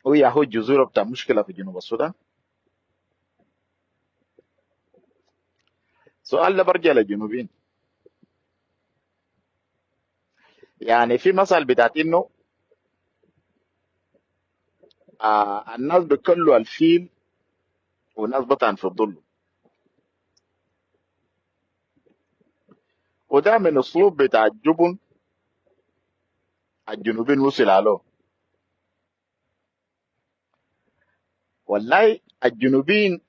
ويا هو الجذور بتاع مشكلة في جنوب السودان. سؤال ده برجع للجنوبيين. يعني في مثل بتاعت انه الناس بيكلوا الفيل والناس بطعن في الظل، وده من اسلوب بتاع الجبن الجنوبيين وصل عليه. والله الجنوبيين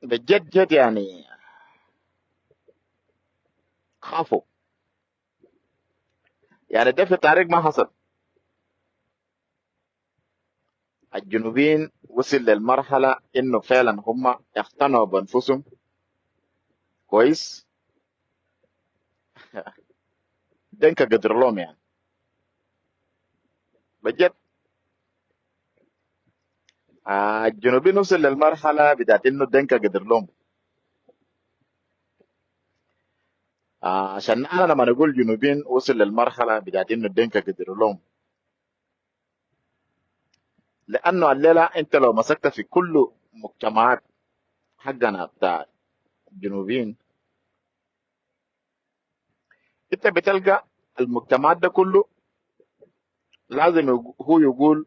بجد جد يعني خافوا، يعني ده في التاريخ ما حصل. الجنوبيين وصل للمرحلة انه فعلا هم اقتنعوا بانفسهم كويس، دينكا قدر لهم يعني بجد. الجنوبيين وصل للمرحلة بتاعت انه دينكا قدر لهم. عشان انا لما نقول جنوبيين وصل للمرحلة بتاعت انه دينكا قدر لهم، لانه الليلة انت لو مسكت في كل مجتمعات حقنا بتاع الجنوبيين انت بتلقى المجتمعات ده كله لازم هو يقول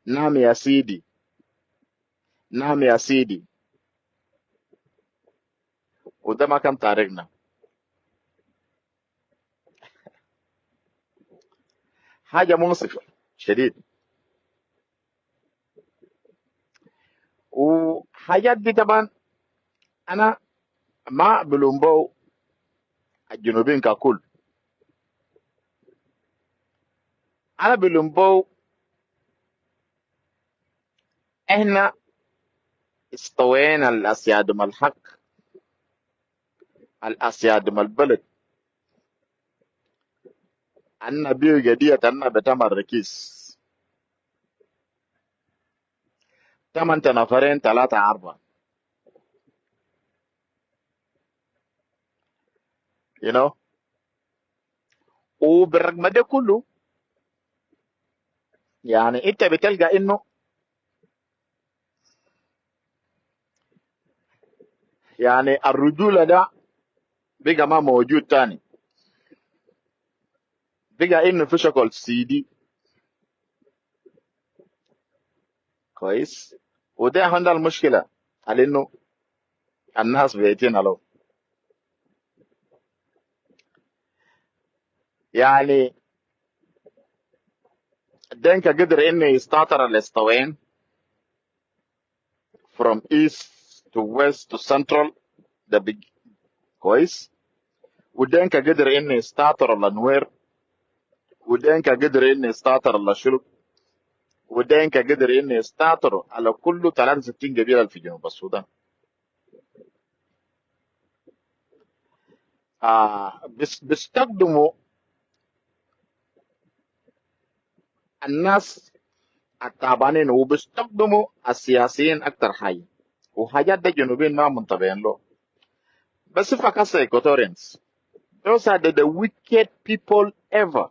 نعم يا سيدي، نعم يا سيدي، وده ما كان طريقنا. حاجة منصفة شديد. وحاجات دي طبعا أنا ما بلومبو الجنوبين ككل، أنا بلومبو إحنا استوينا الأسياد الحق، الأسياد البلد، أن بيو جدية أن بتعمل ركيس تمن نفرين 3 4 you know. وبالرغم ده كله يعني انت بتلقى انه يعني الرجولة ده بقى ما موجود تاني، بقى انه في شكل سي دي كويس. وده عندنا المشكلة على انه الناس بيتين له يعني دينكا قدر انه يستعطر الاستوين from east to west to central ده بيج كويس. ودينكا قدر انه يستعطر الانوير، ودينكا قدر انه يستعطر الشلوك، ودينكا قدر انه يستعطر على كل 63 قبيلة في جنوب السودان. بس بيستخدموا الناس التعبانين وبيستخدموا السياسيين اكتر حاجة، وحاجات ده الجنوبيين ما منتبهين له. بس فكاس Equatorians those are the wicked people ever.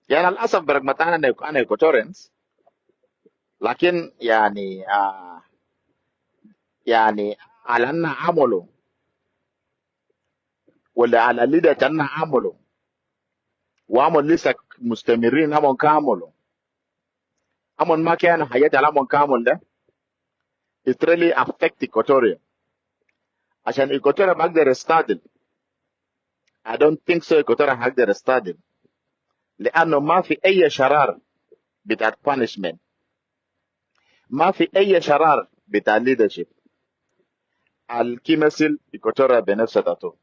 يعني للاسف برغم انا Equatorians، لكن يعني يعني على ان عملوا ولا على اللي كان عملوا وعمل لسه مستمرين عمل كاملوا عمل ما كان حاجات على عمل كامل ده it really affect Equatoria. عشان Equatoria ما اقدر استعدل. I don't think so Equatoria هقدر استعدل، لانه ما في اي شرار بتاع punishment، ما في اي شرار بتاع leadership الكيمثل Equatoria بنفسه ذاته.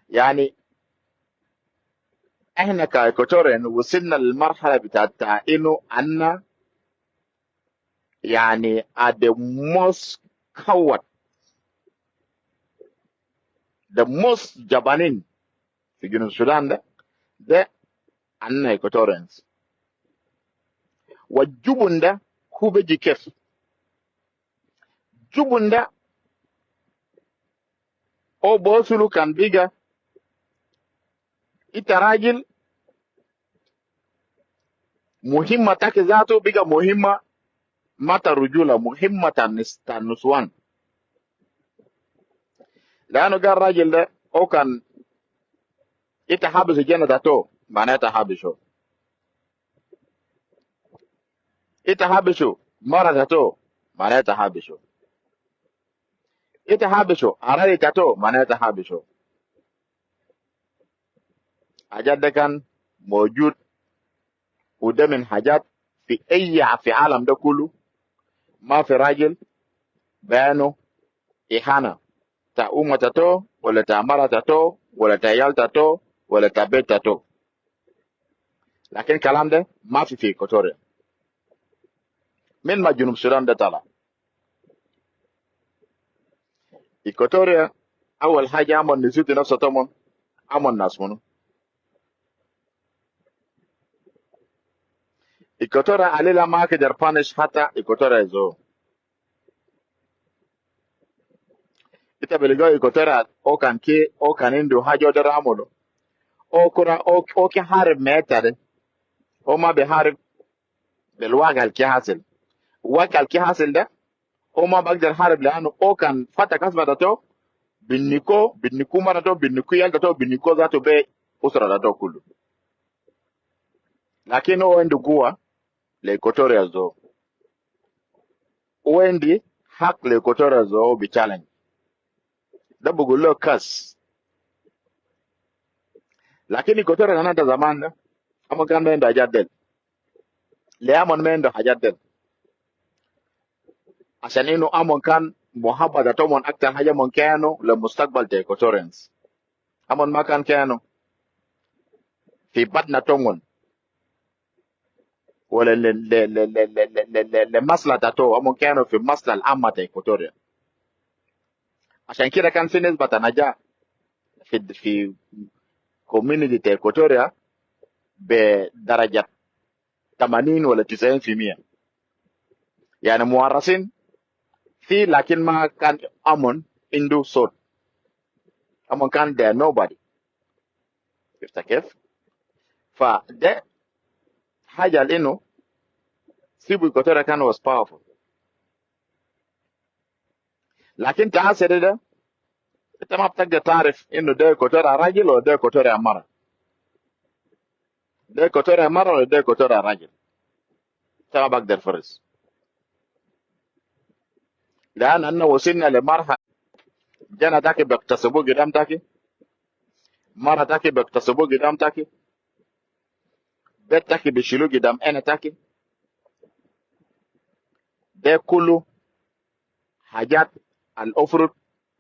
يعني احنا ك Equatorian وصلنا للمرحلة بتاعت انه عنا يعني are the most coward, the most جبانين في جنوب السودان. ده عنا Equatorians. والجبن ده هو بيجي كيف؟ جبن ده او بوصلوا كان بيجا انت راجل مهمتك ذاته بقى مهمة ما الرجولة، مهمة النسوان. لأنه قال الراجل ده أو كان انت حابس الجنة تاتو، معناتها حابسه. انت حابسه مرة تاتو، معناتها حابسه. انت حابسه أراضي تاتو، معناتها حابسه. حاجات ده كان موجود، وده من حاجات في أي في عالم ده كله ما في راجل بيانه إهانة تا أمة تاتو ولا تا مرة تاتو ولا تا عيال تاتو ولا تا بيت تاتو. لكن الكلام ده ما في إيكوتوريا من ما جنوب السودان ده طلع. إيكوتوريا أول حاجة عمل نسيت نفسه تمن عمل ناس منو إيكوتوريا عليلا ما كدر punish حتى إيكوتوريا زو. إنت بلقى إيكوتوريا أو كان كي أو كان عنده حاجة در عمله أو كرة أو كي حارب ميتا ده، أو ما بيحارب بالواقع الكي حاصل. الواقع الكي حاصل ده هو ما بقدر حارب لأنه أو كان فتح كسبة تاتو بالنيكو بالنيكو مرة تاتو بالنيكو يال تاتو بالنيكو ذاته بي أسرة تاتو كله. لكن هو عنده قوة لإيكوتوريا زو، هو عندي حق لإيكوتوريا زو بتشالنج ده بقول له كاس. لكن إيكوتوريا أنا ده زمان ده أما كان ما عنده حاجات دل. ليه أمون ما عنده حاجات دل؟ عشان إنه أمون كان محبة تومون أكتر حاجة من كانوا لمستقبل تا إيكوتوريانز. أمون ما كان كانوا في بطن تومون ولا لمصلحة تاتو، أمون كانوا في مصلحة العامة تا إيكوتوريا. عشان كده كان في نسبة نجاح في community تا إيكوتوريا بدرجة 80 ولا 90%، يعني مورثين في، لكن ما كان أمون عنده صوت، أمون كان there nobody. شفت كيف؟ فده حاجة لأنه سيبو إيكوتوريا كان was powerful. لكن تعال ده انت ما بتقدر تعرف انه ده إيكوتوريا راجل ولا ده إيكوتوريا مرة، ده إيكوتوريا مرة ولا ده إيكوتوريا راجل، انت ما بقدر فرز. لأن أنه وصلنا لمرحلة جانا تاكي بيغتصبوه قدام تاكي، مرة تاكي بيغتصبوه قدام تاكي، بيت تاكي بيشيلوه قدام أنا تاكي. ده كله حاجات الأفرض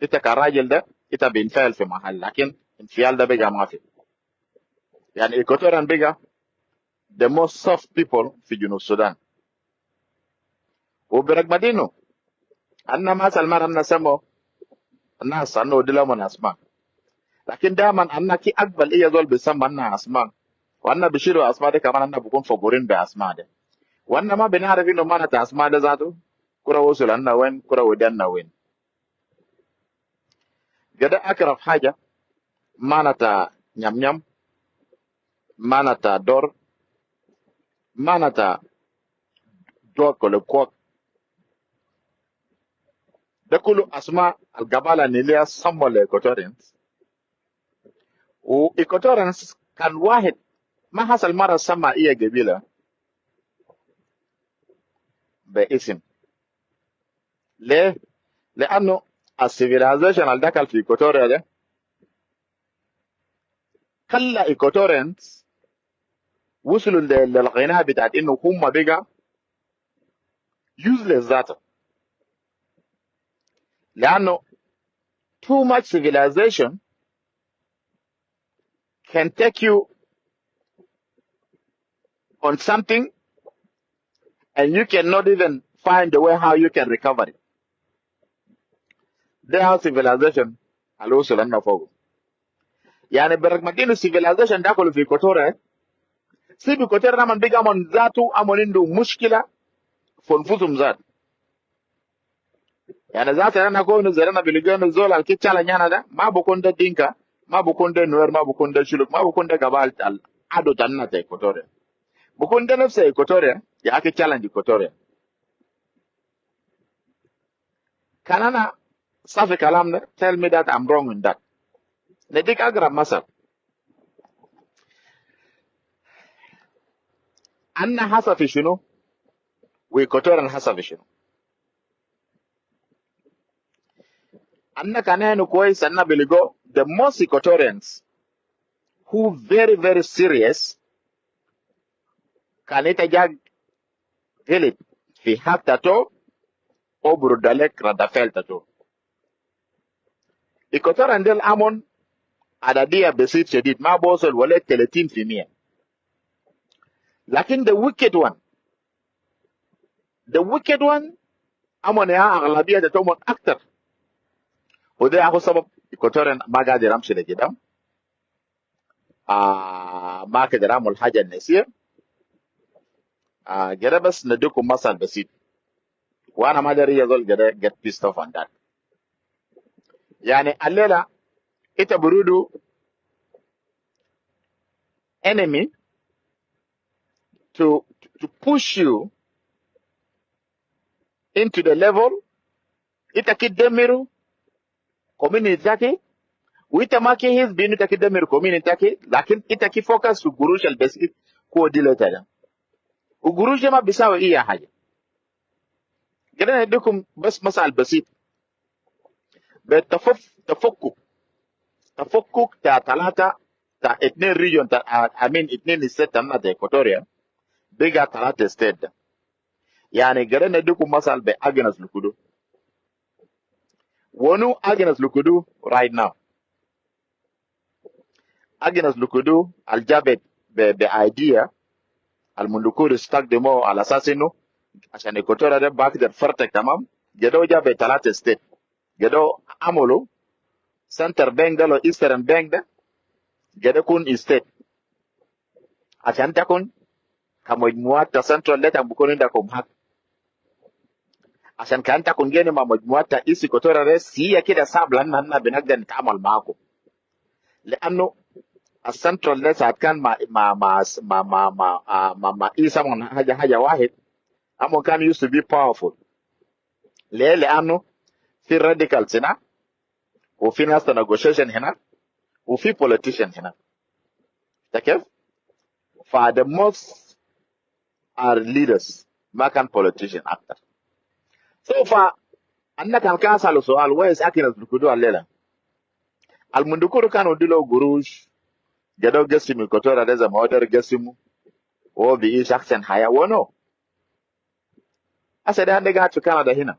انت كراجل ده انت بينفعل في محل، لكن انفعال ده بقى ما في. يعني إيكوتوريان بقى the most soft people في جنوب السودان. وبرغم دينه أنا ما سأل مرة أنا سمو الناس أنه دي لهم أسماء، لكن دائما أنا كي أقبل إيه زول بيسمى أنا أسماء، وأنا بشيلوا أسماء دي كمان أنا بكون فخورين بأسماء دي، وأنا ما بنعرف إنه ما أنا أسماء ده ذاته كرة وصل أنا وين، كرة ودنا وين. قد أقرب حاجة ما نتا نيم نيم، ما نتا دور، ما نتا دوك ولا كوك، ده كله أسماء القبالة نيليا سموا الإيكوتوريانز. وإيكوتوريانز كان واحد ما حصل مرة سمى إيه قبيلة باسم. ليه؟ لأنه ال civilization اللي دخل في إيكوتوريا ده خلى Equatorians وصلوا للغناء بتاعت إنه هم بقى useless ذاته، لأنه too much civilization can take you on something and you cannot even find the way how you can recover it. ده how civilization اللي وصل لنا فوق. يعني برغم انه civilization ده كله في إيكوتوريا، سيب إيكوتوريا لما بقى من ذاته أمون عنده مشكلة في نفوسهم ذات. يعني ذات انا كون زرنا بلقينا الزول الكي challenge انا ده ما بكون ده دينكا، ما بكون ده نوير، ما بكون ده شلوك، ما بكون ده قبائل العدو تنا تا Equatoria، بكون ده نفس Equatoria يا اخي challenge Equatoria. كان انا صافي كلام ده، tell me that I'm wrong in that. نديك اقرب مثل، انا حصل في شنو و Equatoria حصل في شنو. أنا كان هنا كويس، أنا بلقوا the most Equatorians who very very serious كان يتجا غلط في حق تاتو أو برد لك رد فعل تاتو. Equatorian ديل أمون عددية بسيط شديد ما بوصل ولا 30%، لكن the wicked one، the wicked one أمون يا أغلبية تاتو أكتر، وده هو سبب Equatorian ما قادر أمشي لقدام، ما قدر أعمل حاجة النسير. كده بس نديكم مثل بسيط، وأنا ما أدري يا زول كده get pissed off on that. يعني الليلة إنت برودو enemy to push you into the level إنت كده community تاكي، وإنت ما كي هيز بينو تاكي دمر community تاكي، لكن إنت كي focus في قروش البسيط كو دي ده، وقروش ما بيساوي إيه حاجة. كده نديكم بس مثال بسيط بالتفك تفكك تفكك تا ثلاثة تا اثنين region تا I mean اثنين state تمنا تا Equatoria بقى ثلاثة state ده. يعني كده نديكم مثال بأجنس لكودو، ونو أجنس لكودو right now. أجنس لكودو الجابت ب idea المندكور استخدموه على أساس إنه عشان Equatoria ده بقدر فرتك تمام. جدو جاب ثلاثة state، جدو عملوا center bank ده لو eastern bank ده جدو يكون state عشان تكون كمجموعات سنترال ده بكون عندكم حق، عشان كان تكون جينا مع مجموعات East Equatoria ده سيا كده صعب لأن احنا بنقدر نتعامل معاكم، لأنه السنترال ده ساعات كان مع مع مع مع مع مع مع, مع East حاجة واحد أما كان used to be powerful. ليه؟ لأنه في radicals هنا وفي ناس negotiation هنا وفي politician هنا. كيف؟ ف the most are leaders ما كان politician أكتر. So ف أنا كان أسأل سؤال وين أكيد لكودو الليلة المندكورو كانوا دلو قروش جدو قسموا كتورة ده زي ما هو قسموا وهو بيعيش أحسن حياة ونو هسه ده عندك قاعد في كندا هنا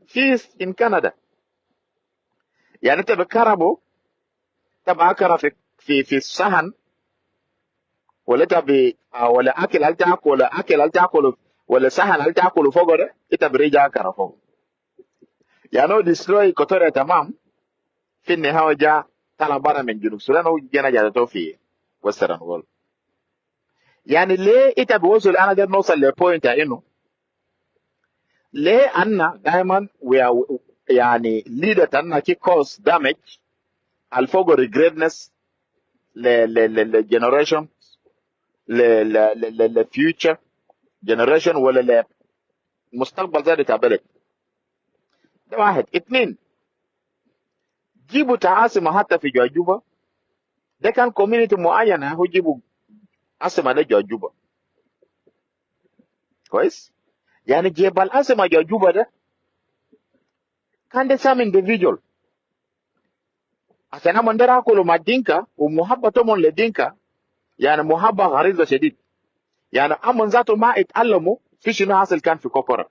في in كندا. يعني انت بكربو تبع أكرة في الصحن ولا تبي ولا اكل هل تاكل ولا اكل هل تاكل ولا صحن هل تاكل فوق ده انت بريجا أكرة فوق. يعني هو destroy Equatoria تمام. في النهاية جاء طلع برا من جنوب السودان وجينا جاتو في western world. يعني ليه انت بوصل انا ده نوصل ل point انه ليه انا دائما يعني leader تنا كي cause damage الفوق regretness ل ل ل generation ل ل ل ل future generation ولا لمستقبل زي بتاع بلد ده. واحد. اثنين، جيبوا تعاصمة حتى في جوجوبا ده كان community معينة هو جيبوا عاصمة ده جوجوبا كويس. يعني جيب العاصمة جوجوبا ده كان ده some individual عشان هم اندر اكلوا مع الدينكا ومحبتهم للدينكا يعني محبة غريزة شديد. يعني هم ذاته ما اتعلموا في شنو حاصل كان في كوكورا،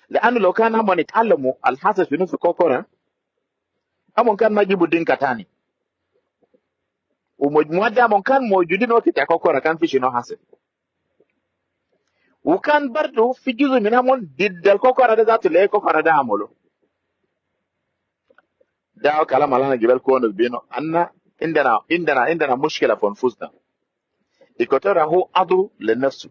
لانه لو كان هم اتعلموا الحاصل شنو في كوكورا هم كان ما يجيبوا دينكا تاني، ومجموعة ده هم كان موجودين وقت كوكورا كان في شنو حاصل، وكان برضه في جزء منهم ضد الكوكورا ده ذاته. ليه كوكورا ده عملوا ده كلام اللي انا جبال كون بينه ان عندنا مشكله في انفسنا. Equatoria هو عدو لنفسه.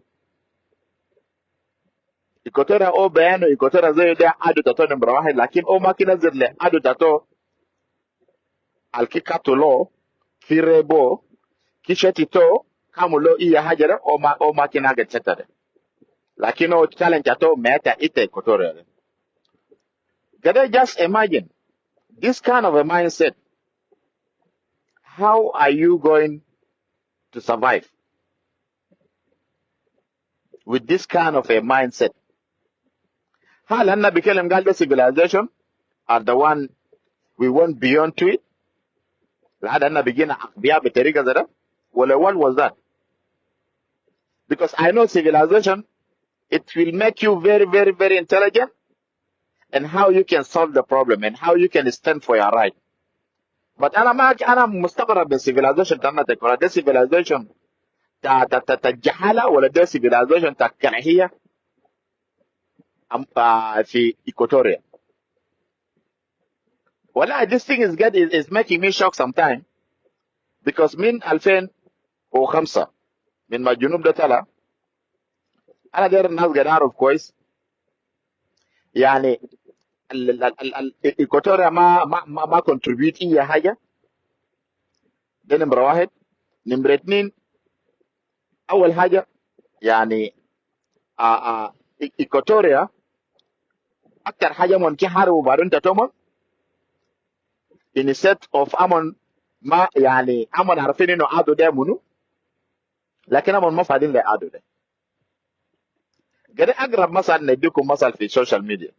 إيكوتوريا أو بيانو إيكوتوريا زي ده عدو تاتو نمرة واحد، لكن أو ما كنزل له عدو تاتو الكي كاتلو في ريبو كي شتيتو كاملو إيا حاجة أو ما كنا قد. لكن هو challenge تاتو ميتا إتا إيكوتوريا كده. Just imagine this kind of a mindset. How are you going to survive with this kind of a mindset? هل أنا بكلم قال ده civilization are the one we went beyond to it لهذا أنا بقينا أغبياء بطريقة زي ده ولا what was that? Because I know civilization, it will make you very, very, very intelligent and how you can solve the problem and how you can stand for your right. But أنا ما أنا مستغرب من civilization تاعنا تكون ده civilization تا الجهالة ولا ده civilization تا الكراهية في إيكوتوريا ولا this thing is making me shock sometimes, because من 2005 من ما الجنوب ده طلع، انا داير الناس قاعد اعرف كويس، يعني الايكوتوريا ما contribute اي حاجه. ده نمره واحد. نمره اثنين، اول حاجه يعني ايكوتوريا اكثر حاجه ممكن حاربوا بعدين تتوما instead of امون ما يعني امون عارفين انه عدو ده منو، لكن امون ما فاضيين لعدو ده. قد اقرب مثلا نديكم مثل في ال social media،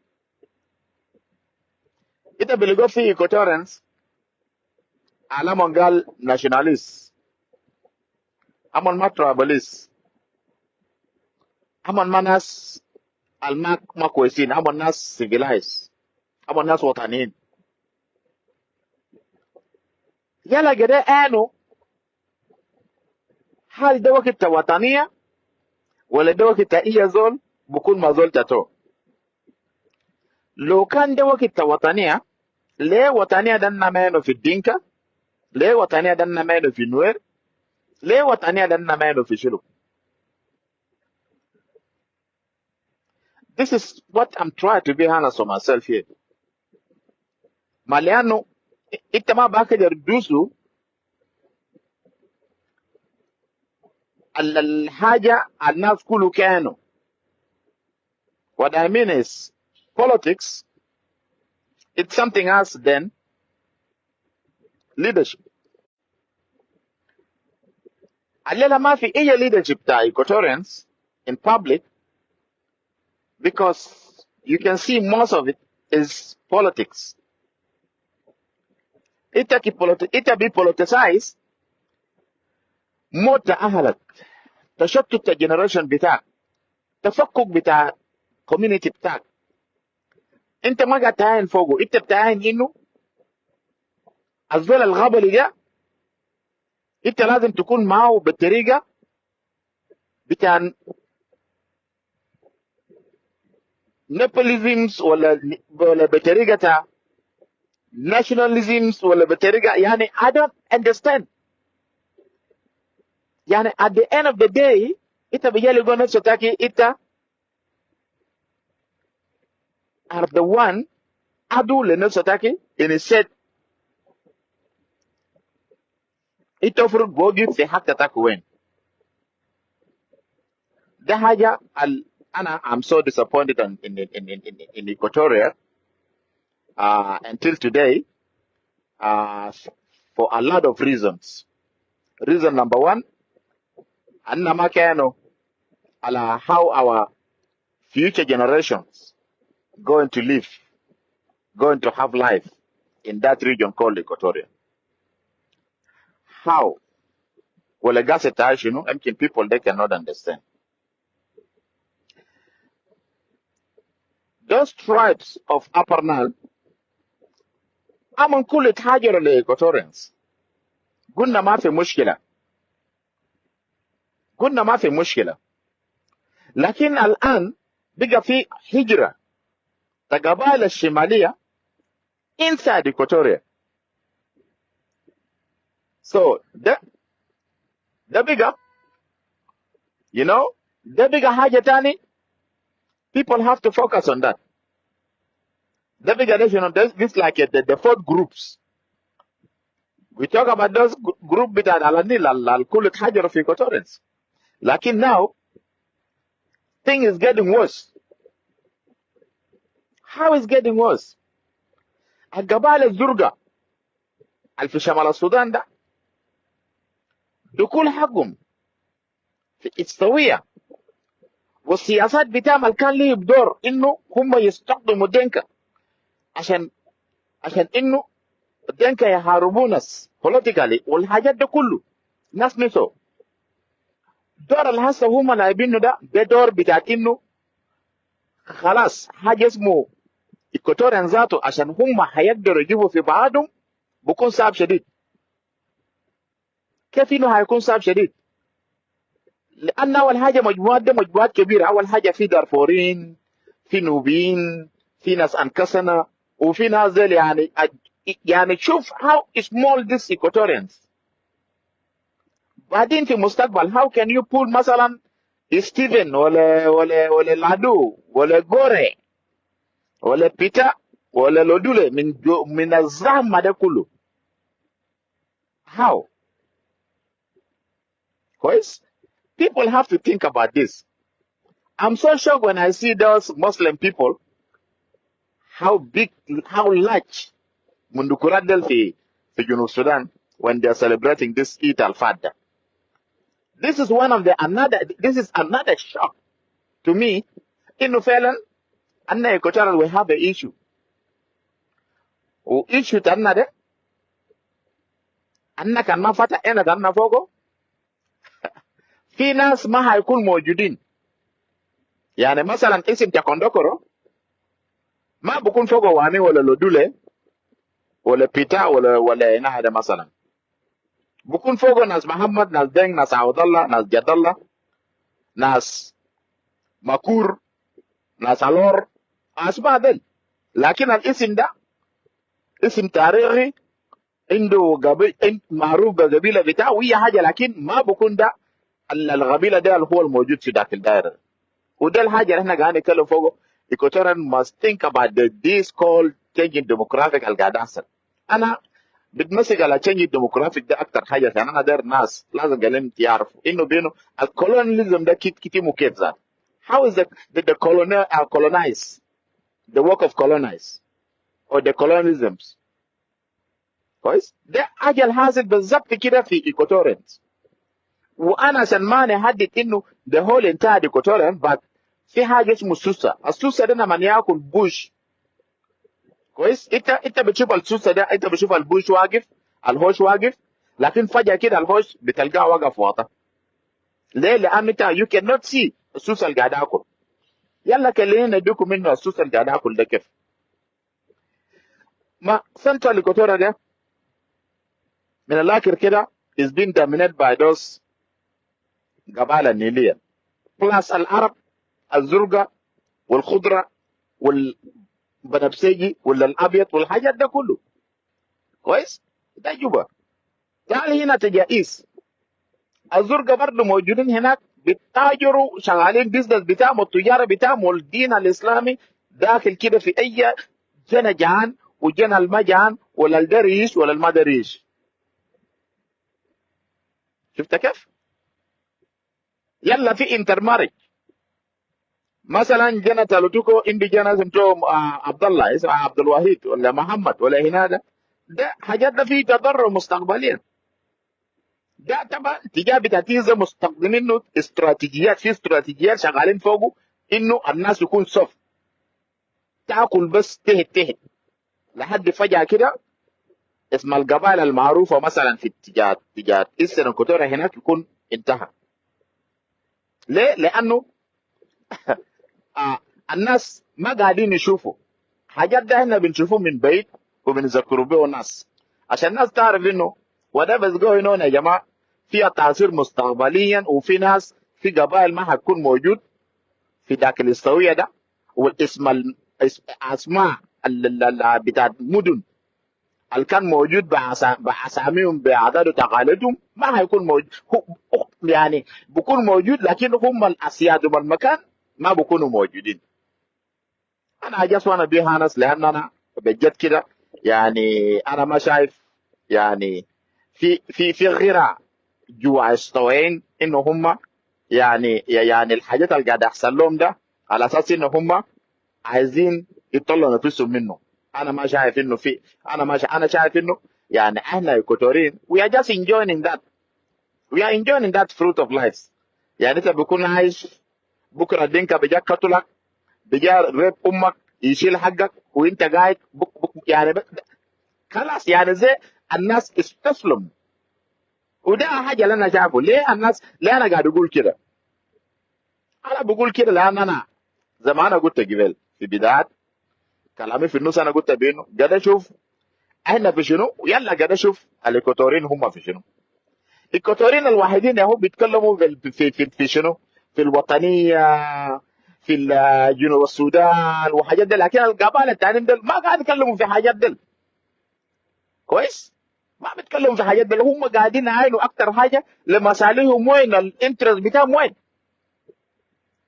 انت بلقوا في Equatorians على قال nationalist، امون ما tribalist، امون ما ناس الما ما كويسين، امون ناس civilized، امون ناس وطنيين. يلا كده انو هل ده وقت وطنية ولا ده وقت اي زول بكون ما زول تاتو؟ لو كان ده وقت وطنية، ليه وطنية ده ما في الدينكا؟ ليه وطنية ده ما في نوير؟ ليه وطنية ده ما في شلو؟ This is what I'm trying to be honest with myself here. ما لأنه أنت ما بقدر تدوسوا الحاجة الناس كله كانوا. What I mean is politics, it's something else than leadership. الليلة ما في أي leadership بتاع Equatorians in public, because you can see most of it is politics. انت كي انت بي politicize موت اهلك، تشتت ال generation بتاعك، تفكك بتاع community بتاعك. انت ما قاعد تعاين فوقه، انت بتعاين انه الزول الغبلي ده انت لازم تكون معه بالطريقه بتاع nepotisms ولا بطريقه تاع nationalisms ولا بطريقه، يعني I don't understand. يعني at the end of the day انت بيجي يقول نفسك تاكي انت are the one عدو لنفسك تاكي instead انت المفروض بوقف في حق تاك وين. ده حاجه انا I'm so disappointed in Equatoria until today for a lot of reasons. Reason number one, أن ما كانوا على how our future generations going to live, going to have life in that region called Equatoria. How? ولا قاعد شنو؟ يمكن people they cannot understand. Those tribes of Upper Nile أمن كل تهاجروا ل Equatorians. قلنا ما في مشكلة. قلنا ما في مشكلة. لكن الآن بقى في هجرة قبائل الشمالية inside Equatoria. So ده بقى ده بقى حاجة تاني. People have to focus on that. ده بقى ده شنو؟ This like the fourth groups. We talk about those group بتاع أعالي النيل الكل اتهاجروا في Equatorians. لكن now thing is getting worse. How is getting worse? القبائل الزرقاء اللي في شمال السودان ده بكل حقهم في السوية، والسياسات بتاعهم اللي كان ليه دور انه هم يستخدموا دينكا عشان انه الدينكا يحاربوا ناس politically والحاجات ده كله ناس نسوا دور اللي هسه هم لاعبينه. ده دور بتاع انه خلاص حاجه اسمه Equatorian ذاته، عشان هم هيقدروا يجيبوا في بعضهم بكون صعب شديد. كيف انه هيكون صعب شديد؟ لان اول حاجه مجموعات ده مجموعات كبيره. اول حاجه في دارفورين، في نوبيين، في ناس انكسنه، وفي ناس ديل. يعني شوف how small this Equatorians. بعدين في المستقبل how can you pull مثلا ستيفن ولا لادو ولا جوري ولا بيتا ولا لودولي من الزحمه ده كله؟ How? كويس، people have to think about this. I'm so shocked when I see those Muslim people, how big, how large مندكورات ديل في جنوب السودان when they are celebrating this Eid al-Fadr. This is one of the another this is another shock to me إنه فعلا أن Equatorial we have a issue، و issue تاعنا ده أن كان ما فتح عينا تاعنا فوقه، في ناس ما هيكون موجودين. يعني مثلا اسم تاكوندوكورو ما بكون فوقه واني ولا لودولي ولا بيتا ولا هنا هذا. مثلا بكون فوقه ناس محمد، ناس دينق، ناس عوض الله، ناس جد الله، ناس مكور، ناس الور، اسماء ديل. لكن الاسم ده اسم تاريخي عنده قبيل معروف بقبيله بتاعه وهي حاجه، لكن ما بكون ده القبيله ده اللي هو الموجود في داخل الدائره. وده الحاجه اللي احنا قاعدين نتكلم فوقه. Equatorian must think about this called changing demographic اللي قاعد يحصل. انا بتمسك على changing demographic ده اكتر حاجه، عشان انا داير ناس لازم قالهم يعرفوا انه بينه ال colonialism ده كيف كتيمو كيف ذات، how is the colonial colonize, the work of colonize or the colonialisms. كويس، ده حاجه الحاصل بالظبط كده في Equatorians. وانا عشان ما نحدد انه the whole entire Equatorian, but في حاجه اسمه السوسه. السوسه ده لما ياكل bush، كويس، انت بتشوف السوسه ده، انت بتشوف ال bush واقف، الهوش واقف، لكن فجاه كده الهوش بتلقاه وقف واطه. ليه؟ لان انت you cannot see السوسه اللي قاعد ياكل. يلا كلمنا نديكم منه السوسه اللي قاعد ياكل ده كيف. ما Central Equatoria ده من الاخر كده is being dominated by those قبائل النيليه plus العرب الزرقاء والخضره والبنفسجي ولا الابيض والحاجات ده كله. كويس، ده جوبا. تعال هنا تجي East، الزرقاء برضه موجودين هناك، بيتاجروا، شغالين business بتاعهم والتجاره بتاعهم، والدين الاسلامي داخل كده في اي جنى جعان وجنى الما ولا الدريش ولا الما دريش. شفت كيف؟ يلا في intermarriage. مثلا جنى تالوتوكو عندي جنى اسمه عبد الله، اسمه عبد الوحيد ولا محمد ولا هنا. ده حاجات ده فيه تضرر مستقبليا. ده طبعا تجاه بتاعت مستخدمين استراتيجيات، في استراتيجيات شغالين فوقه انه الناس يكون soft، تاكل بس تهت تهت لحد فجاه كده اسم القبائل المعروفه مثلا في اتجاه Eastern Equatoria هناك يكون انتهى. ليه؟ لانه الناس ما قاعدين يشوفوا حاجات ده. احنا بنشوفه من بعيد وبنذكروا به الناس عشان الناس تعرف انه whatever is going on يا جماعه فيها تاثير مستقبليا، وفي ناس في قبائل ما حتكون موجود في ذاك الاستويه ده، والاسم اسماء بتاعت مدن اللي كان موجود باساميهم بعادات وتقاليدهم ما هيكون موجود. هو يعني بيكون موجود، لكن هم الاسياد والمكان ما بيكونوا موجودين. انا I just wanna be honest، لان انا بجد كده يعني انا ما شايف يعني في غيرة جوا استوعين انه هم يعني الحاجات اللي قاعد يحصل لهم ده على اساس انه هم عايزين يطلعوا نفسهم منه. انا ما شايف انه في، انا ما شايف، انا شايف انه يعني احنا ايكوتوريين we are just enjoying that، we are enjoying that fruit of life. يعني انت بيكون عايش، بكره الدنكا بيجاك قتلك، بيجا rape امك، يشيل حقك وانت قاعد بك بك، يعني خلاص، يعني زي الناس استسلم. وده حاجة اللي انا شايفه. ليه الناس، ليه انا قاعد اقول كده؟ انا بقول كده لان انا زي ما انا قلت قبل في بداية كلامي في النص، انا قلت بينه قاعد اشوف احنا في شنو، ويلا قاعد اشوف الايكوتوريين هم في شنو. الايكوتوريين الوحيدين هم بيتكلموا في شنو؟ في الوطنيه، في جنوب السودان وحاجات دي، لكن القبائل التانيين دول ما قاعد يتكلموا في حاجات دي. كويس؟ ما بيتكلموا في حاجات دي. هم قاعدين يعاينوا اكتر حاجة لمصالحهم، وين ال interest بتاعهم وين.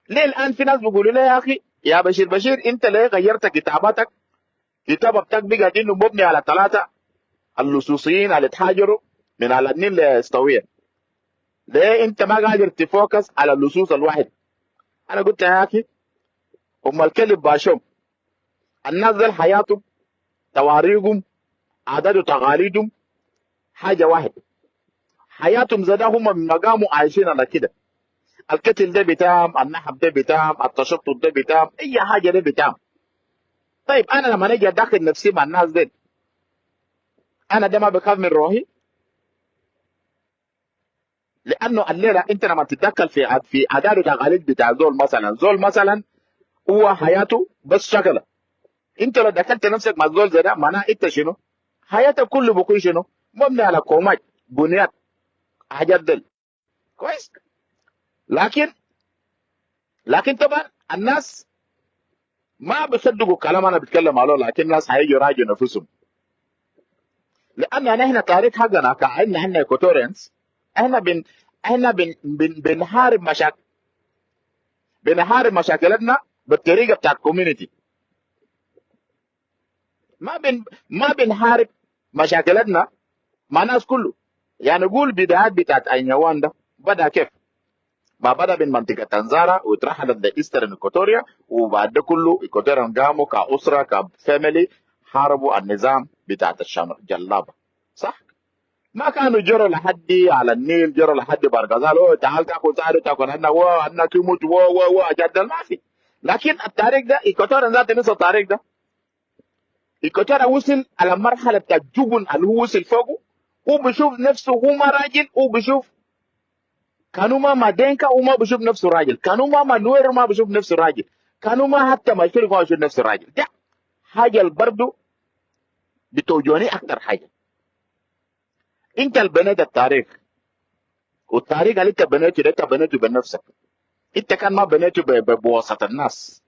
ليه الان في ناس بيقولوا لي يا اخي يا بشير، بشير انت ليه غيرت كتاباتك؟ كتابة بتاعك بقت انه مبني على ثلاثة اللصوصيين اللي تهاجروا من على النيل لاستوية. ليه انت ما قادر ت focus على اللصوص الواحد؟ انا قلت يا اخي هم الكلب باشهم، الناس دي حياتهم، تواريخهم، عادات وتقاليدهم حاجة واحد، حياتهم زي ده، هم من مقاموا عايشين على كده. القتل ده بتاعهم، النهب ده بتاعهم، التشتت ده بتاعهم، اي حاجة ده بتاعهم. طيب انا لما اجي ادخل نفسي مع الناس دي، انا ده ما بخاف من روحي؟ لانه الليلة انت لما تتدخل في عادات وتقاليد بتاع زول مثلا، زول مثلا هو حياته بس شغله، انت لو دخلت نفسك مع زول زي ده معناه انت شنو؟ حياتك كله بيكون شنو؟ مبني على كومات بنيات حاجات دل. كويس؟ لكن طبعا الناس ما بيصدقوا كلام انا بتكلم عليه، لكن الناس هيجوا يراجعوا نفسهم، لان نحن تاريخ حقنا كأن احنا Equatorians، احنا بن بن بنحارب مشاكل، بنحارب مشاكلنا بالطريقة بتاعت community، ما بنحارب مشاكلنا مع ناس كله. يعني قول بدايات بتاعت اينيوان ده بدا كيف؟ ما بدا من منطقة تنزارا وترحلت ل Eastern Equatoria، وبعد ده كله Equatorian قاموا كاسره ك family حاربوا النظام بتاعت الشام جلابه، صح؟ ما كانوا جروا لحد على النيل، جروا لحد برغزال، أوه تعال تاكل، تعال تاكل عندنا و عندنا تموت و و و جدل ما في. لكن التاريخ ده Equatorian ذاته نسى التاريخ ده. Equatorian وصل على مرحلة بتاع الجبن اللي هو وصل فوقه، هو بيشوف نفسه هو ما راجل، هو بيشوف كانوا ما دينكا وما بيشوف نفسه راجل، كانوا ما نوير ما بيشوف نفسه راجل، كانوا ما حتى ما يشوف ما بيشوف نفسه راجل. ده حاجة برضه بتوجوني اكتر حاجة. انت اللي بنيت التاريخ، والتاريخ اللي انت بنيته ده انت بنيته بنفسك، انت كان ما بنيته بواسطة الناس.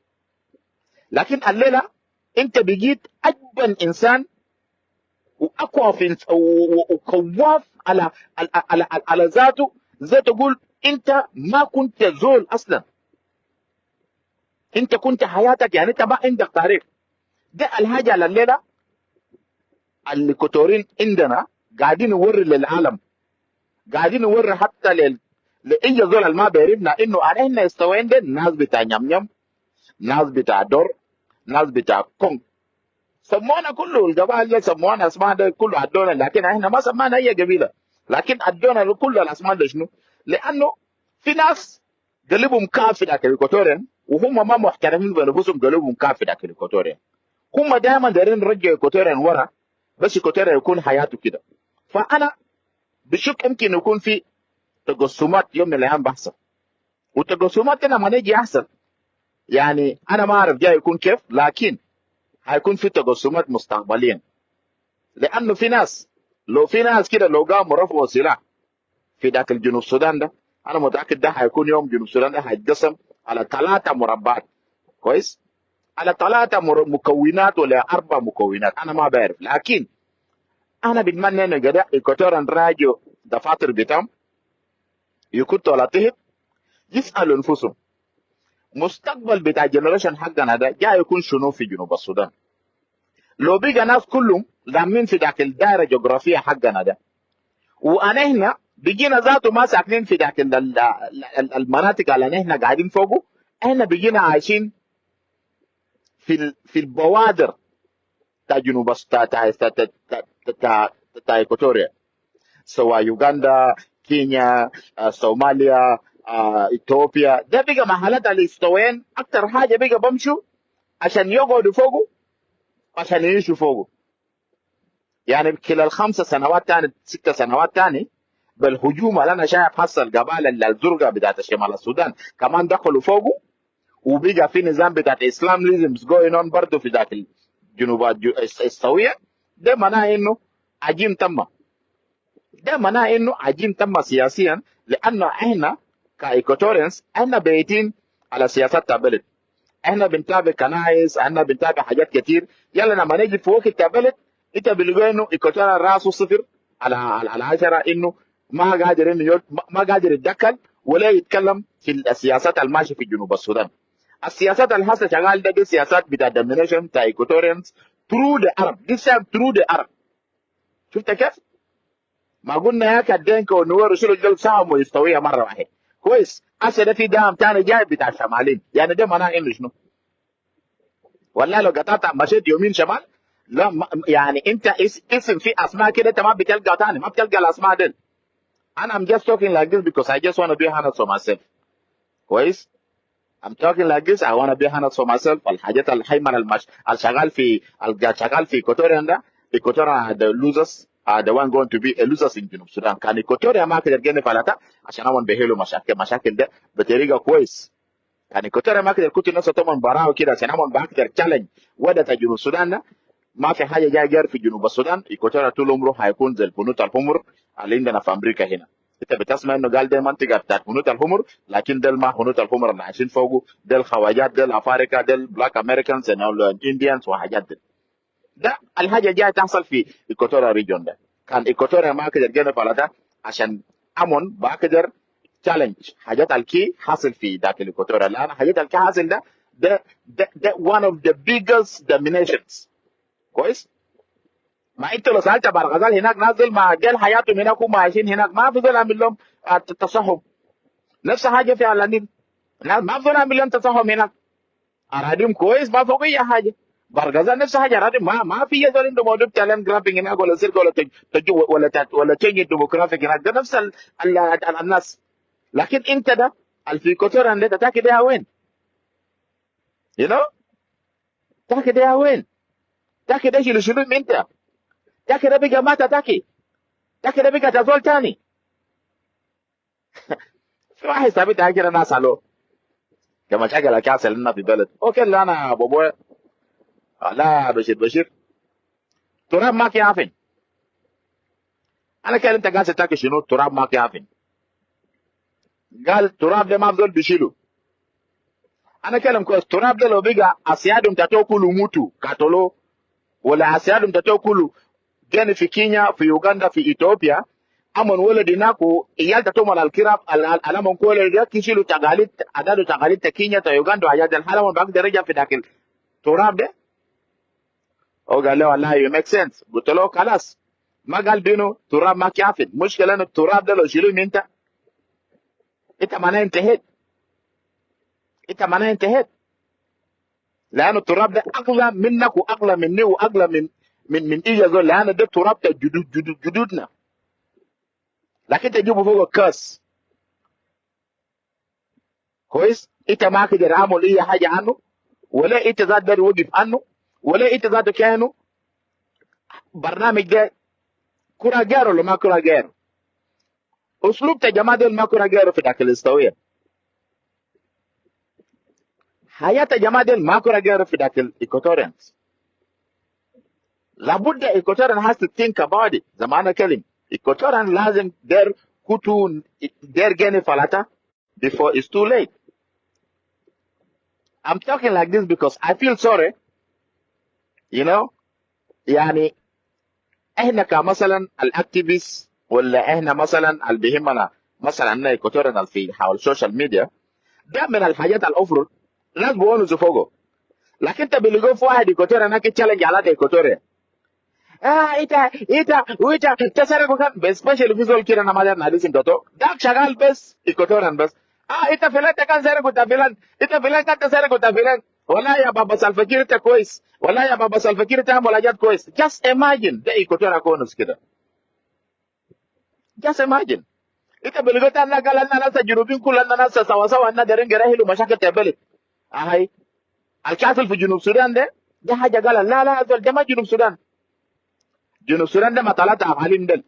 لكن الليلة انت بقيت اجبن انسان واقوى في وخواف على ذاته، زي تقول انت ما كنت زول اصلا، انت كنت حياتك يعني انت ما عندك تاريخ. ده الحاجة على الليلة الايكوتوريين عندنا قاعدين نوري للعالم، قاعدين نوري حتى لاي زول اللي ما بيعرفنا انه احنا استوين ده ناس بتاع نيم نيم، ناس بتاع دور، ناس بتاع كونغ. سمونا كله القبائل ده، سمونا اسماء ده كله ادونا، لكن احنا ما سمانا اي قبيلة، لكن ادونا كل الاسماء ده شنو؟ لانه في ناس قلبهم كافي ذاك ال Equatorian وهم ما محترمين بنفسهم، قلبهم كافي ذاك ال Equatorian، هم دائما دايرين يرجعوا Equatorian ورا، بس Equatorian يكون حياته كده. فانا بشك يمكن يكون في تقسمات يوم من الايام بحصل، والتقسمات دي لما نيجي يحصل يعني انا ما اعرف جاي يكون كيف، لكن هيكون في تقسمات مستقبليا، لانه في ناس، لو في ناس كده لو قاموا رفعوا سلاح في داخل جنوب السودان ده، انا متاكد ده هيكون يوم جنوب السودان ده هيتقسم على ثلاثة مربعات. كويس؟ على ثلاثة مكونات ولا اربع مكونات، انا ما بعرف، لكن انا بتمنى انه كده Equatorian راجعوا دفاتر بتاعهم يكونوا على تحت، يسالوا انفسهم مستقبل بتاع generation حقنا ده جاي يكون شنو في جنوب السودان؟ لو بقى ناس كلهم لامين في داخل الدائرة الجغرافية حقنا ده، وانا هنا بقينا ذاته ما ساكنين في داخل المناطق اللي احنا قاعدين فوقه، احنا بقينا عايشين في البوادر تاع جنوب تاع ايكوتوريا، سواء يوغندا، كينيا، صوماليا، اثيوبيا. ده بقى محلات الاستوين اكتر حاجة بقى بمشوا عشان يقعدوا فوقه، عشان يعيشوا فوقه. يعني خلال 5 سنوات تاني، 6 سنوات تاني، بالهجوم اللي انا شايف حصل قبائل الزرقاء بتاعت شمال السودان كمان دخلوا فوقه، وبقى في نظام بتاعت Islamism going on برضه في ذاك الجنوب السويه. ده معناه انه عجين تم، ده معناه انه عجين تم سياسيا، لانه احنا ك Equatorians احنا بايتين على سياسات البلد، احنا بنتابع كنايس، احنا بنتابع حاجات كتير. يلا لما نيجي في وقت البلد انت بتلقى انه Equatorial راسه صفر على 10، انه ما قادر انه ما قادر يتدخل ولا يتكلم في السياسات الماشية في جنوب السودان. السياسات اللي هسه شغال ده، دي سياسات بتاع domination بتاع Equatorians through the Arab، this time through the Arab. شفت كيف؟ ما قلنا ياك الدينكا والنوير شنو دول ساهموا يستويها مرة واحدة كويس. هسه ده في دعم تاني جاي بتاع الشمالين، يعني ده معناه انه شنو؟ والله لو قطعت مشيت يمين شمال لا ما يعني انت اسم في اسماء كده انت ما بتلقى تاني، ما بتلقى الاسماء دي. انا I'm just talking like this because I just want to be honest for myself. كويس؟ I'm talking like this، I want to be honest for myself. الحاجات الحيمنة الشغال في الشغال في Equatorian ده، Equatorian are the losers، are the one going to be a losers in جنوب السودان. كان Equatoria ما كده جنب فلتا عشان اول بيحلوا مشاكل ده بطريقة كويس. كان Equatoria ما كده كنت الناس طبعا براو كده عشان اول بقدر challenge وده جنوب السودان ده. ما في حاجة جاية جار في جنوب السودان. Equatoria طول عمره هيكون زي الهنود الحمر اللي عندنا في امريكا هنا. انت بتسمع انه قال ده منطقة بتاعت هنود الحمر، لكن ده ما هنود الحمر اللي عايشين فوقه، ده الخواجات، ده الافارقه، ده ال black Americans، Indians وحاجات دي. ده الحاجة جاية تحصل في Equatoria region. ده كان Equatoria ما قدر جنب على ده عشان امون بقدر challenge حاجات الكي حاصل في داخل Equatoria، لان حاجات الكي حاصل ده one of the biggest dominations. كويس؟ ما انت لو سالت بحر الغزال هناك نازل مع ديل حياتهم هناك، هم عايشين هناك، ما في زول عامل لهم تصحب. نفس حاجة في اعالي النيل، ما في زول عامل لهم تصحب هناك، اراضيهم كويس، ما فوق اي حاجه. بحر الغزال نفس حاجه، اراضيهم ما في زول عنده موضوع بتاع land grabbing هناك ولا سرقه ولا تجو ولا change demographic هناك. ده نفس ال الناس. لكن انت ده الفي Equatoria ده تاكي ده وين؟ you know تاكي ده وين؟ تاكي ده شنو شنو انت؟ تاكي ده بقى ما تاكي، تاكي ده بقى تزول تاني. في واحد ثابت كده ناس قالوا كما شغل كاس لنا في بلد، okay، لا انا بابا لا بشير بشير تراب ما كيافن. انا كان انت قاعد تاكي شنو؟ تراب ما كيافن. قال تراب ده ما بزول بيشيله. انا كلام كويس. تراب ده لو بقى اسيادهم تاتو كله موتوا كاتولو، ولا اسيادهم تاتو كله جاني في كينيا، في يوغندا، في اثيوبيا، امن ولد هناك عيال تاتو مال الكراب الامن كل ده كيشيلوا تقاليد عادات تقاليد كينيا تا يوغندا وحاجات الحالة ما بقدر يرجع في داخل تراب ده. هو قال له والله you make sense. قلت له خلاص، ما قال بينه تراب ما كافي. مشكلة انه التراب ده لو شيلوه من انت معناه انتهيت، انت معناه انتهيت، لانه التراب ده اغلى منك واغلى مني واغلى من اي زول، لانه ده التراب ده جدود جدود جدودنا. لكن تجيبه فوق الكاس كويس، انت ما تقدر عامل اي حاجة عنه، ولا انت ذات ده وقف عنه، ولا انت ذاته كانه برنامج ده كرة غيره ولا ما كرة غيره. اسلوب يا جماعة دول ما كرة غيره في داخل الاستويه. حياة يا جماعة دول ما كرة غيره في داخل Equatorians. لابد Equatorian has to think about it. زي ما انا كلم Equatorian لازم دير كوتو دير جاني فلاتا before it's too late. I'm talking like this because I feel sorry, you know. يعني احنا كمثلا ال activist، ولا احنا مثلا اللي بيهمنا مثلا ان Equatorian في حول ال social media، ده من الحاجات الافرض الناس بونسوا فوقه. لكن انت بيلقوا في واحد ايكوتوريا هناك challenge على ايكوتوريا، انت وانت تسرق كان بس، especially في زول كده، انا ما داير نادي سمتو داك شغال بس Equatorian بس. انت فلان كان سرق انت فلان، انت فلان كان تسرق انت فلان. والله يا بابا سلفكير انت كويس، والله يا بابا سلفكير تعمل حاجات كويس. just imagine ده ايكوتوريا كونس كده. just imagine انت بلغت انا قال انا ناس الجنوبيين كلنا ناس سوا سوا، انا دارين يرهلوا مشاكل البلد. هاي الكافل في جنوب السودان ده حاجه. قال لا لا، ده ما جنوب السودان. جنوب السودان ده ما ثلاثة اقاليم دل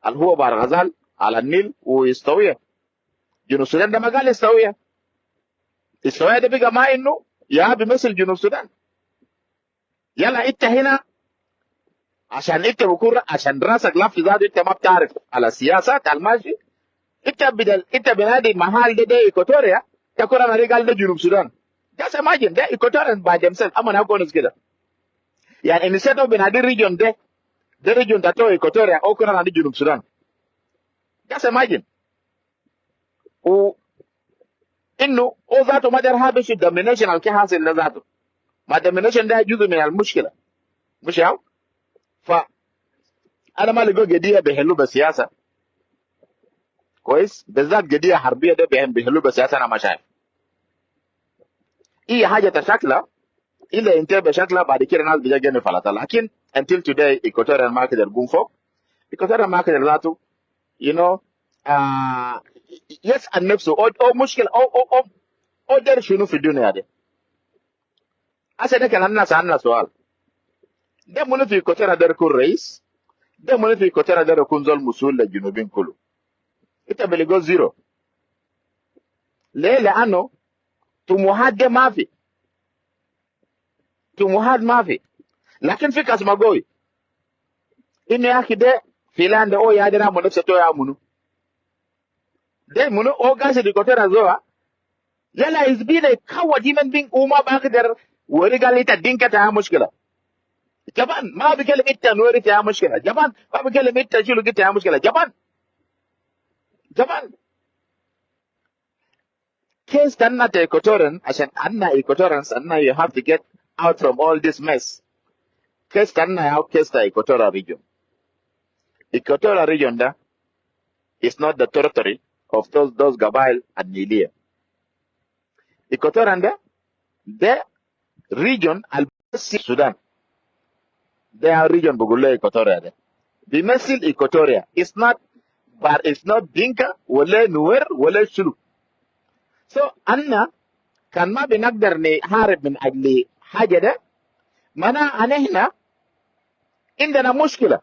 اللي هو بحر غزال، اعالي النيل، واستوائيه. جنوب السودان ده ما قال استوائيه، استوائيه ده بقى ما انه يا بيمثل جنوب السودان. يلا انت هنا عشان انت بكون عشان راسك لف ذاته، انت ما بتعرف على السياسات الماشي. انت بدل انت بنادي محل ده ايكوتوريا، تكون انا قال ده جنوب السودان. just imagine ده Equatorian by themselves اما نقول كده، يعني instead of بنادي region ده region ده تو ايكوتوريا او كنا نادي جنوب السودان. just imagine و انه او ذاته ما دار هابش ال domination اللي حاصل ده ذاته، ما domination ده جزء من المشكله، مش هو؟ فانا ما لقوا قضية بيحلوا بالسياسه، كويس، بالذات قضية حربيه ده بيحلوا بالسياسه. انا ما شايف اي حاجة تشكلها الا انتهى بشكلها، بعد كده الناس بيجي فلاتة. لكن until today Equatorian ما قدر يقوم فوق، Equatorian ما قدر ذاته يسأل نفسه او مشكلة او دار شنو في الدنيا دي. هسه ده كان الناس سألنا سؤال، ده منو في Equatoria ده يكون رئيس؟ ده منو في Equatoria ده يكون زول مسؤول للجنوبين كله؟ انت بلقوا zero. ليه؟ لانه طموحات ده ما في، طموحات ما في. لكن في كاسما قوي انه يا اخي ده فلان ده او يا ده نعمل نفسه تو يا منو ده منو او قاعد Equatoria زوا. يلا is been a coward human being وما بقدر وري قال انت دينك تا مشكله، جبان، ما بيكلم انت نوري تا مشكله، جبان، ما بيكلم انت شيلو تا مشكله، جبان جبان. case تنا Equatorian عشان أنا Equatorians أنا you have to get out from all this mess. case تنا يا case تا Equatorial region. Equatorial region ده is not the territory of those قبائل النيلية. Equatorian ده region السودان، ده region بقول له Equatoria، ده بيمثل Equatoria. it's not but it's not دينكا ولا نوير ولا شلو. so أنا كان ما بنقدر نحارب من أجل حاجة ده، معناها أنا هنا عندنا مشكلة،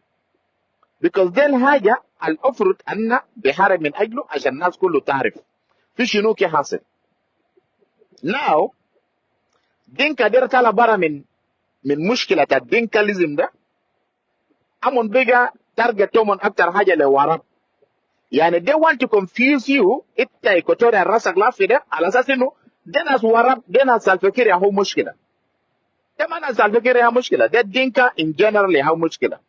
because ده الحاجة الأفرض أن بيحارب من أجله عشان الناس كله تعرف في شنو كي حاصل. now دينكا دير طلع برا من مشكلة ال Dinkalism ده. أمون بقى target تومن أكتر حاجة لورا، يعني they want to confuse you انت Equatoria راسك لافي ده، على اساس انه ده ناس وراب، ده ناس سالفكير يا هو مشكله. ده ما ناس سالفكير يا مشكله، ده دينكا in general يا هو مشكله،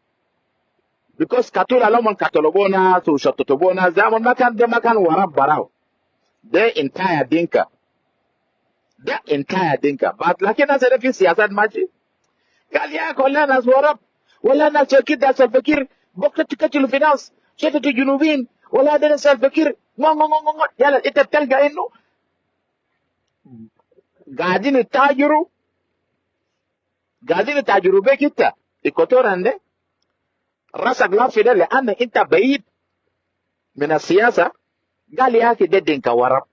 because كاتولا لهم كاتلوا ناس وشططوا ناس، ده ما كان، ده ما كان وراب براو، ده entire دينكا، ده entire دينكا. but لكن ناس ده في سياسات ماشي، قال يا كلنا ناس وراب ولا ناس كده سالفكير بكره تقتلوا في ناس شتتوا جنوبين ولا ده ناس سالفكير. يلا انت بتلقى انه قاعدين يتاجروا، قاعدين يتاجروا بيك انت Equatorian ده راسك لافي ده، لان انت بعيد من السياسه. قال يا اخي ده دينكا ورب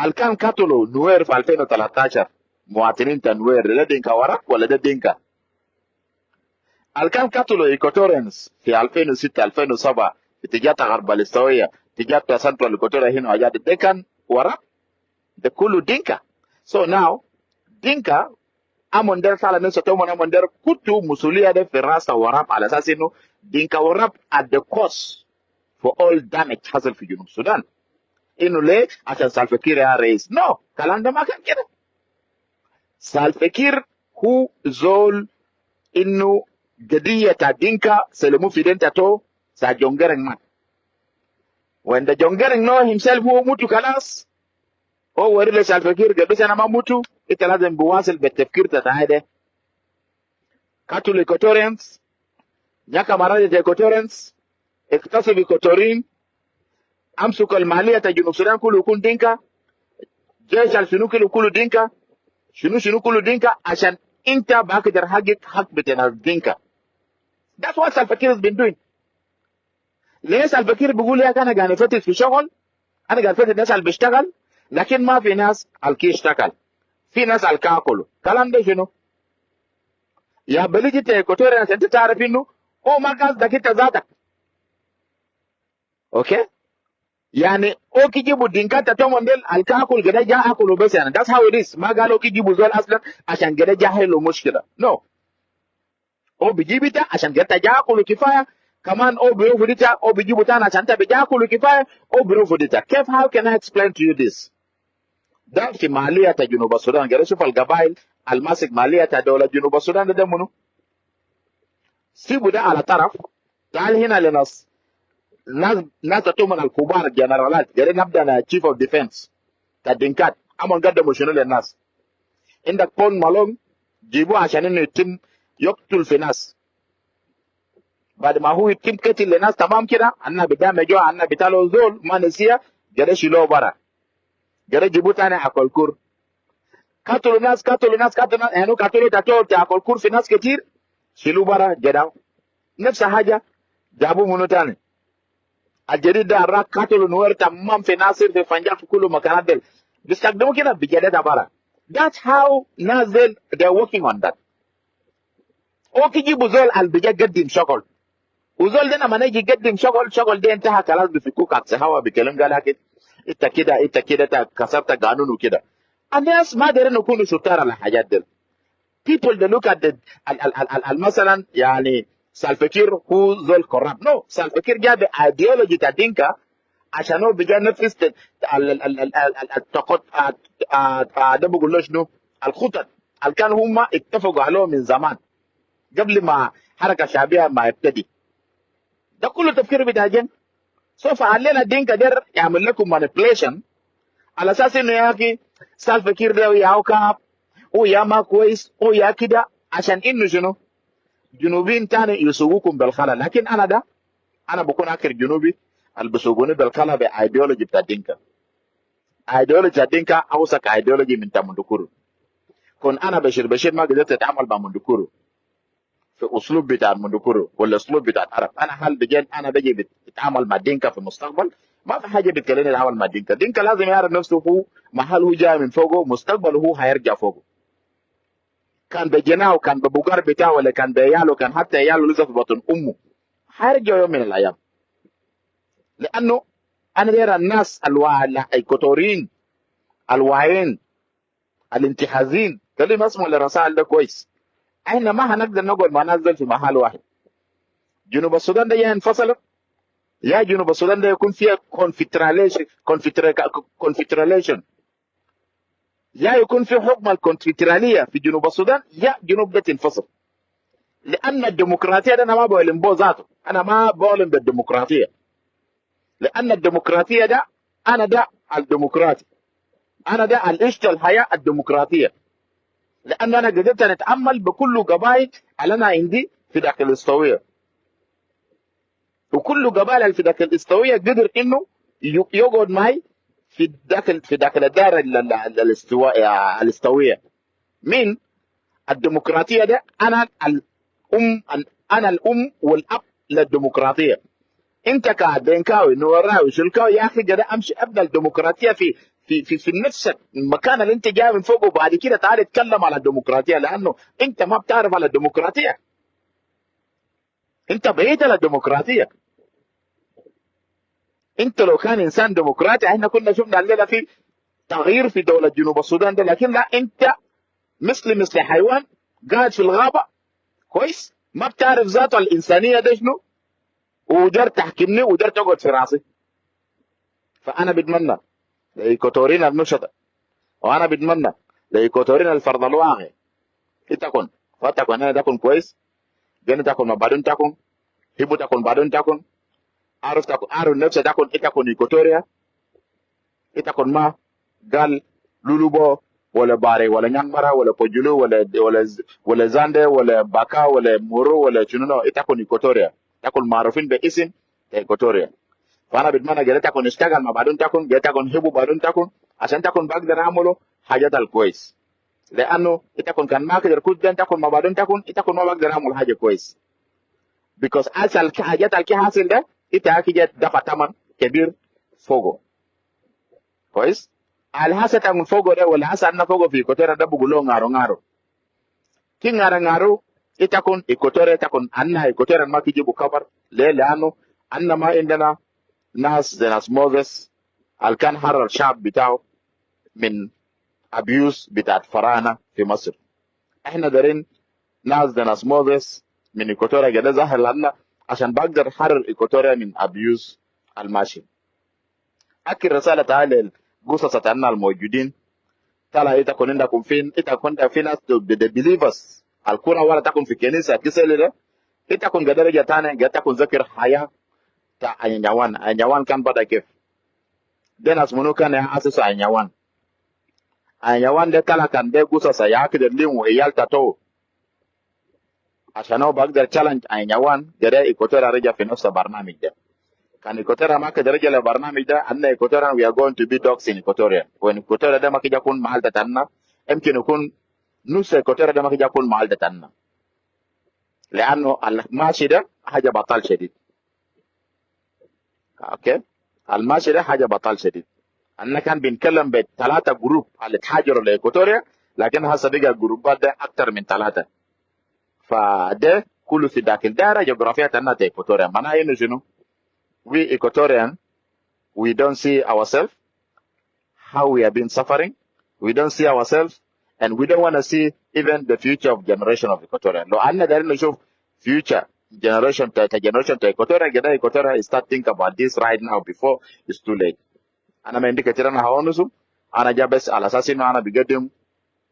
الكان قتلوا نوير في 2013، مواطنين تنوير، ده دينكا ورب ولا ده دينكا؟ الكان قتلوا Equatorians في 2006 2007 في اتجاه غرب الاستوائيه، اتجاه سنترال Equatoria هنا وجات، ده كان ورب؟ ده كله دينكا. so now دينكا امون در فعلا نفسه تومن امون در كنتو مسؤولية ده في راس وراب، على اساس انه دينكا وراب at the cost for all damage حصل في جنوب السودان. انه ليه؟ عشان سالفكير يا رئيس. no، كلام ده ما كان كده. سالفكير هو زول انه قضية دينكا سلموا في دينتا تو سا جونجرن مات. when the جونجرن know himself هو موتو خلاص. هو وري سالفكير قبل انا ما موتوا، انت لازم بواصل بالتفكير بتاع ده. قتلوا Equatorians، جاك مرات Equatorians، اغتصب Equatorian، امسك المالية جنوب السودان كله يكون دينكا، جيش شنو كله كله دينكا، شنو شنو كله دينكا، عشان انت بقدر حقك حق بتاع الدينكا. That's what Salva Kiir has been doing. ليه سالفكير بيقول يا انا قاعد افتش في شغل، انا قاعد افتش الناس اللي بيشتغل، لكن ما في ناس اللي اشتغل، في ناس اللي كاكلوا. كلام ده شنو؟ يا بلدي انت ايكوتوريا، عشان انت تعرف انه هو ما قصدك انت ذاتك. okay، يعني اوكي جيبوا دينكات تومن ديل الكاكل كده جا اكلوا بس، يعني that's how it is. ما قالوا اوكي جيبوا زول اصلا عشان كده جا حلوا مشكلة، no. هو بيجيب انت عشان كده جا اكلوا كفايه، كمان او بيرفض انت، او بيجيبوا تاني عشان انت بيجا كفايه، او بيرفض انت. كيف؟ how can I explain to you this؟ ده في مالية جنوب السودان. قال شوف القبائل الماسك مالية دولة جنوب السودان ده منو؟ سيبوا ده على طرف. تعال هنا لناس ناس من الكبار، الجنرالات. قال نبدا chief of defense تدينكات، امون قدموا شنو للناس؟ عندك بول مالون جيبوه عشان انه يتم يقتل في ناس. بعد ما هو يتم قتل لناس تمام كده، انا بدام جو انا بتالو زول ما نسيا، جرى شيلوه برا، جرى جيبوه تاني اكل كور. قتلوا ناس، قتلوا ناس، قتلوا ناس، يعني قتلوا تاتو تاكل كور في ناس كتير، شيلوه برا جداو. نفس حاجة جابوا منو تاني؟ الجديد ده الراك قتلوا نوير تمام في ناصر، في فنجان، في كل مكانات ديل بيستخدموا كده بجدد برا. That's how ناس ديل they're working on that. اوكي، جيبوا زول اللي بيجي يقدم شغل، وزول ده لما نيجي يقدم شغل، شغل ده انتهى خلاص، بيفكوك عكس هوا، بيكلم قال لك انت كده، انت كده، انت كسرت قانون وكده. الناس ما دايرين يكونوا شطار على الحاجات دي. people they look at the ال ال ال ال مثلا يعني سالفكير هو زول corrupt. no، سالفكير جاب ايديولوجي بتاع دينكا عشان هو بيجي ينفذ التقط ده، بقول له شنو، الخطط اللي كانوا هم اتفقوا عليه من زمان قبل ما حركة شعبية ما يبتدي. ده كله تفكير بتاع جن. سوف علينا دينكا دير يعمل لكم manipulation على اساس انه يا اخي سالفكير ده يا كاب ويا ما كويس ويا كده، عشان انه شنو؟ جنوبيين تاني يسوقوكم بالخلا. لكن انا ده انا بكون اخر جنوبي اللي بيسوقوني بالخلا بايديولوجي بتاع دينكا. ايديولوجي بتاع دينكا اوسك ايديولوجي من تا مندكورو. كون انا بشير بشير ما قدرت اتعامل مع مندكورو في اسلوب بتاع المندكورو ولا اسلوب بتاع العرب، انا هل بجد انا بجي بتعامل مع دينكا في المستقبل؟ ما في حاجة بتكلمني اتعامل مع دينكا. دينكا لازم يعرف نفسه هو محل هو جاي من فوقه، مستقبله هو هيرجع فوقه، كان بجناه كان ببقر بتاعه ولا كان بعياله، كان حتى عياله لسه في بطن امه، هيرجع يوم من الايام. لانه انا داير الناس الكوتورين الواعيين الانتهازين خليهم يسمعوا الرسائل ده كويس. احنا ما هنقدر نقعد مع ناس دول في محل واحد. جنوب السودان ده يا انفصلت، يا جنوب السودان ده يكون فيها confederation، confederation، يا يكون في حكم الكونفدراليه في جنوب السودان، يا جنوب ده تنفصل. لان الديمقراطية ده انا ما بعلم به ذاته، انا ما بعلم بالديمقراطية، لان الديمقراطية ده انا ده الديمقراطي، انا ده العشت الحياة الديمقراطية، لان انا قدرت اتعامل بكل قبائل اللي انا عندي في داخل الاستويه، وكل قبائل اللي في داخل الاستويه قدر انه يقعد معي في داخل الدائرة الاستواء الاستويه. من الديمقراطية ده انا الام، انا الام والاب للديمقراطيه. انت كدينكاوي، نوراوي، شلكاوي، يا اخي كده امشي ابدا الديمقراطية في نفسك، المكان اللي انت جاي من فوقه، وبعد كده تعال اتكلم على الديمقراطيه، لانه انت ما بتعرف على الديمقراطيه، انت بعيد على الديمقراطية. انت لو كان انسان ديمقراطي احنا كنا شفنا الليلة في تغيير في دولة جنوب السودان ده، لكن لا، انت مثل حيوان قاعد في الغابه، كويس، ما بتعرف ذاته الانسانية ده شنو، ودار تحكمني ودار تقعد في راسي. فانا بتمنى لايكوتورينا النشطه، وانا بتمنى لايكوتورينا الفرد الواعي، تكون فتكون انا تكون كويس، جنة تكون ما بعدين تكون هبو تكون بعدين تكون عارف تكون عارف نفسك تكون تكون ايكوتوريا تكون ما قال لولوبو ولا باري ولا نيانغمارا ولا بوجولو ولا زاندي ولا باكا ولا مورو ولا شنو، تكون إيكوتوريا، تكون معروفين باسم إيكوتوريا. فانا بتمنى قال تكون اشتغل مع بعدين، تكون قال تكون هبوا بعدين، تكون عشان تكون بقدر اعملوا حاجات الكويس، لانه تكون كان ما قدر كنت تكون مع بعدين، تكون تكون ما بقدر اعمل حاجه كويس، because اصل حاجات الكي حاصل ده انت اكيد دفع ثمن كبير فوقه. كويس، الهسه تكون فوقه ده ولا هسه انا فوقه في إيكوتوريا ده بقولوا ngaro ngaro كي ngaro ngaro تكون إيكوتوريا، تكون أنها إيكوتوريا ما تجيبوا خبر. ليه؟ لأنه أن ما عندنا ناس زي ناس موزس اللي كان حرر الشعب بتاعه من abuse بتاعت فراعنة في مصر. احنا دارين ناس زي ناس موزس من إيكوتوريا كده ظهر لنا عشان بقدر حرر إيكوتوريا من abuse الماشي. أكل رسالة تعالى القصص تاعنا الموجودين تلا إتا عندكم فين، إتا كنت في ناس the believers الكرة ولا تكون في كنيسة كسل ده، إتا كن قدر تاني قد تكون ذكر حياة تا أنيوان. أنيوان كان بدأ كيف؟ ده ناس منو كان يأسس أنيوان؟ أنيوان ده تلا كان ده قصص يا كده ليمو إيال تاتو عشان هو بقدر challenge أنيوان جرى إيكوتوريا رجع في نفس البرنامج ده. كان إيكوتوريا ما كده رجع للبرنامج ده، أن إيكوتوريا we are going to be dogs in Equatoria. وإن إيكوتوريا ده ما كده يكون محل تتنا، يمكن يكون نص إيكوتوريا ده ما كده يكون محل تتنا، لأنه الماشي ده حاجة بطال شديد. okay، الماشي ده حاجة بطال شديد. أنا كان بنتكلم بثلاثة group اللي تهاجروا لإيكوتوريا، لكن هسه بقى الجروبات ده أكثر من ثلاثة، فده كله في داخل دائرة جغرافية تاعنا إيكوتوريا. معناها إنه شنو؟ we Equatorian we don't see ourselves how we have been suffering. we don't see ourselves and we don't want to see even the future of generation of Equatorian. لو أنا دايرين نشوف future generation تا generation تا Equatorian كده، Equatorian start think about this right now before it's too late. أنا ما عندي كتير أنا هونسو، أنا جا بس على أساس إنه أنا بقدم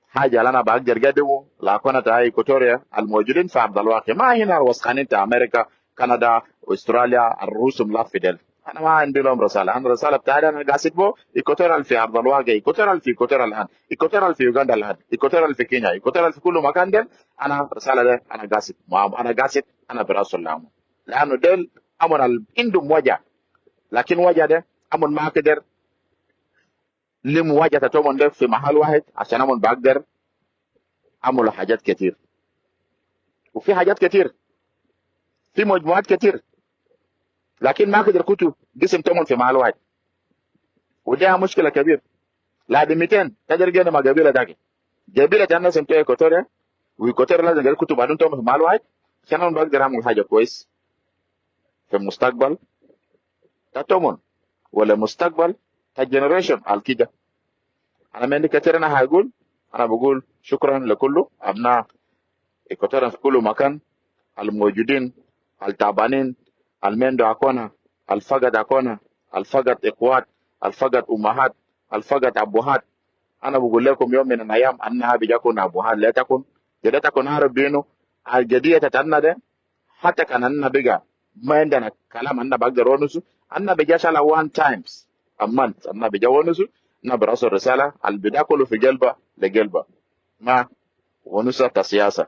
حاجة اللي أنا بقدر أقدمه لأكون تا إيكوتوريا الموجودين في أرض الواقع، ما هنا الوسخانين تا أمريكا، كندا، واستراليا، الروس ملفدل. انا ما عندي لهم رساله. انا الرساله بتاعتي انا قاصد بو ايكوتوريال في ارض الواقع، ايكوتوريال في ايكوتوريا الان، ايكوتوريال في يوغندا الان، ايكوتوريال في كينيا، ايكوتوريال في كل مكان ديل. انا رساله ده انا قاصد معهم، انا قاصد انا براسل لهم، لانه ديل امر عندهم وجع، لكن وجع ده امر ما قدر لمواجهه تومن ده في محل واحد، عشان امر بقدر عملوا حاجات كتير، وفي حاجات كتير في مجموعات كتير، لكن ما قدر كتب قسم تومن في محل واحد، وده مشكله كبيره. لا ب 200 تقدر جينا مع قبيله داك، قبيله الناس سمتوا ايكوتوريا، وايكوتوريا لازم قال كتب بعدين تومن في محل واحد عشان انا بقدر اعمل حاجه كويس في المستقبل تا تومن ولا مستقبل تا generation على كده. انا ما عندي كتير انا هقول، انا بقول شكرا لكله ابناء ايكوتوريا في كل مكان الموجودين، التعبانين، المندو أكونا، الفقد أكونا، الفقد إخوات، الفقد أمهات، الفقد أبوهات. أنا بقول لكم يوم من الأيام أنها بيجاكم أبوهات لا تكون جدا تكون عارف بينه الجدية تتنا ده، حتى كان أنا بقى ما عندنا كلام أنا بقدر ونسو أنا بيجاش على one times a month أنا بيجا ونسو، أنا برسل رسالة البدا كله في قلبه لقلبه، ما ونسا كسياسة،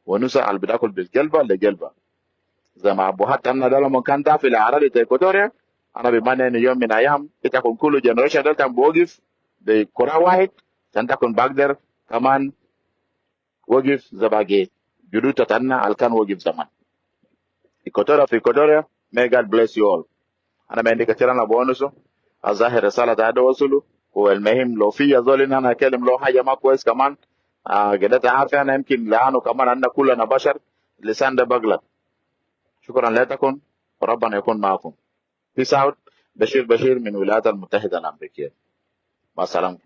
ونسا اللي بتاكل بالقلبه لقلبه زي ما ابوهات انا ده لما كان ده في الاعراض ايكوتوريا. انا بمعنى انه يوم من الايام تكون كل generation ده كان بوقف بكرة واحد عشان تكون بقدر كمان وقف زي باقي جدود تاعنا اللي كان وقف زمان. ايكوتوريا في ايكوتوريا، may God bless you all. انا ما عندي كثير انا بونسه، الظاهر رسالة هذا وصلوا. والمهم لو في زول ان انا اكلم له حاجه ما كويس كمان قدرت عارف انا يمكن لانه كمان عندنا كلنا بشر، لسان ده بغلط. شكرا لكم وربنا يكون معكم. peace out. بشير بشير من الولايات المتحدة الأمريكية. مع السلامة.